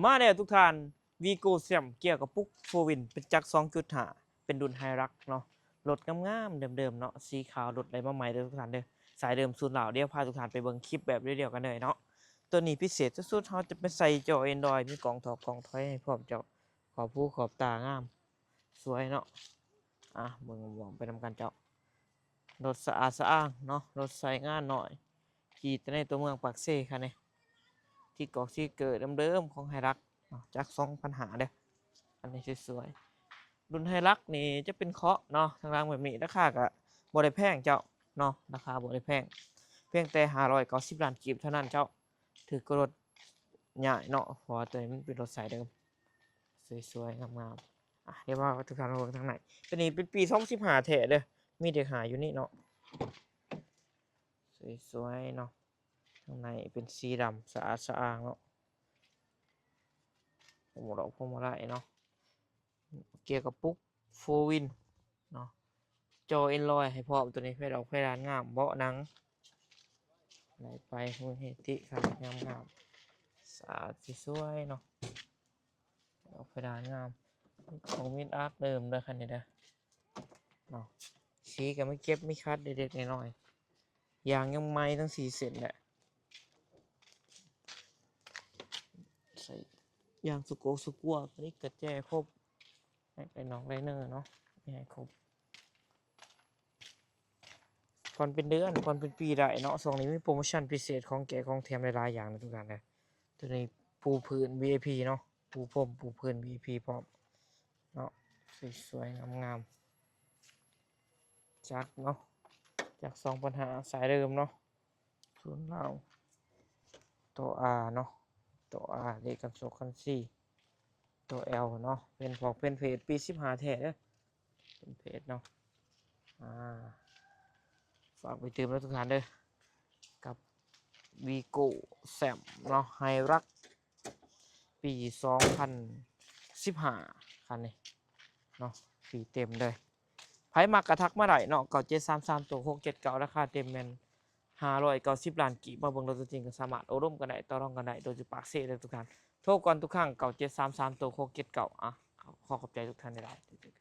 ມາແລ້ວທຸກທ່ານ ວີໂກ້ ແຊມ ເກຍກະປຸກ ໂຟວີນ ເປັນຈັກ ສອງຈຸດຫ້າ ເປັນລຸ້ນ ໄຮລັກ ເນາະ. ລົດງາມໆ ເດີມໆ ເນາະ ສີຂາວ. ລົດໄດ້ມາໃໝ່ເດີທຸກທ່ານເດີ ສາຍເດີມສູນລາວ. ດຽວພາທຸກທ່ານໄປເບິ່ງຄລິບແບບດຽວໆ ກັນເລີຍເນາະ. ໂຕນີ້ພິເສດສຸດໆ ເຮົາຈະໄປໃສ່ຈໍ Android ມີກ້ອງຖອກກ້ອງຖອຍໃຫ້ພ້ອມເຈົ້າ. ຂອບຫູຂອບຕາງາມ ສວຍເນາະ. ອ່ະ ເບິ່ງມ່ວນໄປນຳກັນເຈົ້າ. ລົດສະອາດສະອ້າງເນາະ ລົດໃຊ້ງານໜ້ອຍ ຂີ່ແຕ່ໃນຕົວເມືອງປາກເຊຄັນນີ້. ຕິດກອກສະຕິກເກີເດີມໆ ຂອງໄຮລັກເນາະ ຈັກ ສອງພັນຫ້າ ເດີ. ອັນນີ້ສວຍໆ ລຸ້ນໄຮລັກນີ້ຈະເປັນເຄາະເນາະ ທາງຫຼັງແບບນີ້. ລາຄາກະບໍ່ໄດ້ແພງເຈົ້າເນາະ ລາຄາບໍ່ໄດ້ແພງ ພຽງແຕ່ຫ້າຮ້ອຍເກົ້າສິບລ້ານກີບເທົ່ານັ້ນເຈົ້າ. ຖືກກວ່າລົດໃຫຍ່ເນາະ ເພາະວ່າໂຕນີ້ມັນເປັນລົດສາຍເດີມ ສວຍໆ ງາມໆ. ອ່ະ ດຽວພາທຸກທ່ານມາເບິ່ງທາງໃນ. ໂຕນີ້ເປັນປີສອງພັນສິບຫ້າແທ້ເດີ ມີເດັກຫາຢູ່ນີ້ເນາະ ສວຍໆ ເນາະ. ທາງໃນເປັນສີດຳ ສະອາດສະອ້າງເນາະ ພວງມາລັຍເນາະ ເກຍກະປຸກ ໂຟວີນ ເນາະ. ຈໍ Android ໃຫ້ພ້ອມ ໂຕນີ້ ໄຟດອກໄຟດານງາມ ເບາະໜັງ ໄດ້ໄປ ເຮືອນເຮຕິ ຄັນງາມໆ ສະອາດສວຍໆ ເນາະ ໄຟດອກໄຟດານງາມ ຂອງມິດອາກເດີມເດີຄັນນີ້ເດີເນາະ. ສີກະມີເກັບມີຂັດເລັກໆ ນ້ອຍໆ ຢາງຍັງໃໝ່ທັງສີ່ເສັ້ນແຫຼະ. ໃສ່ຢາງສະກົກສະກົວ ກະດິກກະແຈຄົບ ໄດ້ໄປນອກໄລເນີເນາະ ມີໃຫ້ຄົບ. ຜ່ອນເປັນເດືອນ ຜ່ອນເປັນປີໄດ້ເນາະ. ຊ່ວງນີ້ມີໂປຣໂມຊັນພິເສດ ຂອງແຈກຂອງແຖມຫຼາຍໆຢ່າງເນາະທຸກທ່ານເດີ. ໂຕນີ້ປູພື້ນ ວີໄອພີ ເນາະ ປູພົມ ປູພື້ນ ວີໄອພີ ພ້ອມເນາະ ສວຍໆ ງາມໆ. ຈັກເນາະ ຈັກ ສອງພັນຫ້າ ສາຍເດີມເນາະ ສູນລາວ. ໂຕ R ເນາະ ໂຕ R ເລກກັນໂຊກກັນຊີ. ໂຕ L ເນາະ ເປັນພວກເປັນເພດປີສິບຫ້າແທ້ເດີ ເປັນເພດເນາະ. ອ່າ ຝາກໄປຕື່ມເດີທຸກທ່ານເດີ ກັບວີໂກ້ ແຊມ ເນາະ ໄຮລັກ ປີສອງພັນສິບຫ້າ ຄັນນີ້ເນາະ ປີເຕັມເລີຍ. ໃຜມັກກະທັກມາໄດ້ເນາະ ເກົ້າເຈັດສາມສາມ ໂຕ ຫົກເຈັດເກົ້າ ລາຄາເຕັມແມ່ນຫ້າຮ້ອຍເກົ້າສິບລ້ານກີບ. ມາເບິ່ງລົດຕົວຈິງກະສາມາດໂອ້ລົມກັນໄດ້ ຕໍ່ລອງກັນໄດ້ ໂດຍສະເພາະປາກເຊເດີທຸກທ່ານ. ໂທກວນທຸກຄັ້ງ ເກົ້າເຈັດສາມສາມ ໂຕ ຫົກເຈັດເກົ້າ. ອ່ະ ຂໍຂອບໃຈທຸກທ່ານຫຼາຍໆ.